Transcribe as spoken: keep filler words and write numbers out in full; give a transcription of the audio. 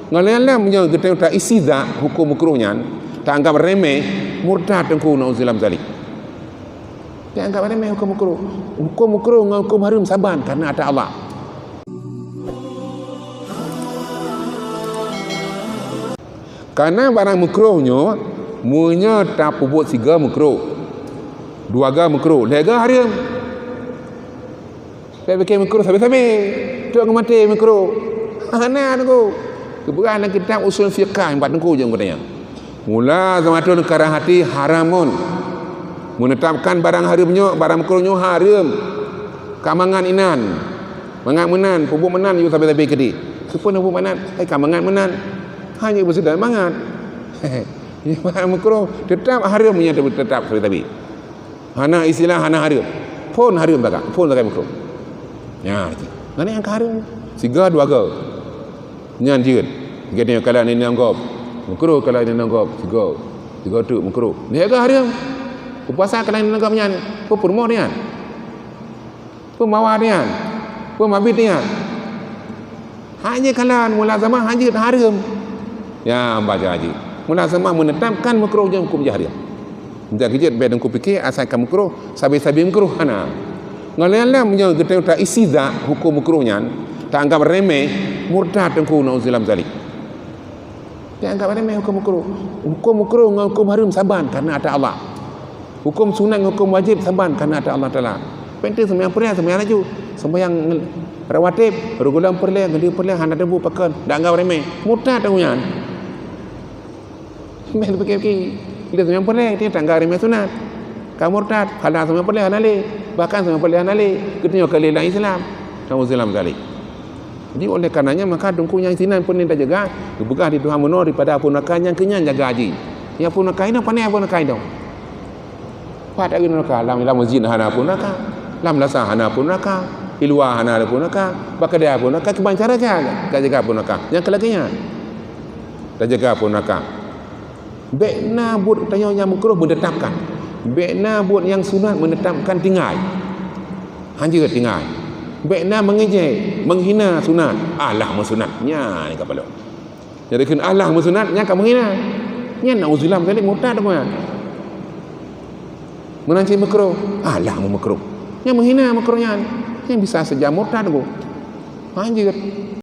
Ngon lagée nyan, meunyoe geutanyoe ta-istihza huköm makruh nyan, taanggab remeh, murtad teungku, naudzubillah min dzalik. Taanggab remeh huköm makruh. Huköm makruh ngon huköm hareuem saban kareuna ata Allah. Kareuna barang makruh nyoe, meunyoe tapeubuet sigoe makruh, dua goe makruh, lhée goe hareuem. Bék pike makruh sabe-sabe. Trok ngon maté makruh. Hana teungku. Geupeugah lam kitab Usul Fiqah, empat teungku jeuem geutanyoe. Mula zamatun karahati haramun. Meunetapkan barang hareuem nyoe, barang makruh nyoe hareuem. Ka mangat inan. Mangat meunan, peubuet meunan, yue sabe-sabe keudeh. Soe peue na peubuet meunan? Hai ka mangat meunan. Hanya beuseudah mangat. Nyoe barang makruh, teutap hareuem nyan teutap sabe-sabe. Hana istilah hana hareuem. Phon hareuem takat, phon takat makruh. Nya, nyan nyang ka hareuem. Sigoe dua goe. Nyan jeuet. Geutanyoe kalon inong gob. Makruh kalon inong gob, sigoe. Sigoe teuk makruh. Nyan ka hareuem. Peupuasa kalon inong gob nyan. Peue peurumoh nyan? Peue mawah nyan? Peue mabit nyan? Hanya kalon mulazamah hana jeuet hareuem. Ya, baca haji. Mulazamah meunetapkan makruh nyan huköm jih hareuem. Ndak keujeuet bék teungku pike asai ka makruh, sabe-sabe makruh, hana. Ngon lagée nyan, meunyoe geutanyoe ta-istihza huköm makruh nyan, taanggab remeh, murtad teungku, naudzubillah min dzalik. Taanggab remeh huköm makruh. Huköm makruh ngon huköm hareuem saban kareuna ata Allah. Huköm sunat ngon huköm wajéb saban kareuna ata Allah Taala. Penting seumayang peureulée, seumayang laju. Seumayang ngel-, rawatib, rot gohlom peureulée, ngon lheueh peureulée, hana teubeu pakon, taanggab remeh. Murtad teungku nyan. Bék teupike-pike. Lheueh seumayang peureulée, taanggab remeh sunat. Ka murtad, pahala seumayang peureulée hana lé. Bahkan seumayang peureulée hana lé. Geutanyoe ka lé lam Islam. Naudzubillah min dzalik. Jadi, oleh karenanya, maka teungku nyang sinan peureulée tajaga, geupeugah di Tuhan bunoe daripada apui neuraka, nyang keu nyan jaga haji. Nyang apui neuraka inoe, pane apui neuraka inoe. Pat taeu neuraka, lam, lam masjid hana apui neuraka, lam lasa hana apui neuraka, di luwa hana apui neuraka, bak keudè apui neuraka, kiban cara ka, ka jaga apui neuraka. Nyang keu lagée nyan. Tajaga apui neuraka. Bék na buet tanyoe nyang makruh meunetapkan. Bék na buet nyang sunat meunetapkan tinggai. Hana jeuet tinggai. Bék na meungejek, meunghina sunat. Alah meusunat. Nyan ka palong. Jadi kheun alah meusunat, nyan ka meunghina. Nyan naudzubillah min dzalik, murtad teungku nyan. Meunan cit makruh. Alah meumakruh. Nyan meunghina makruh nyan. Nyan bisa saja murtad teungku. Hana jeuet.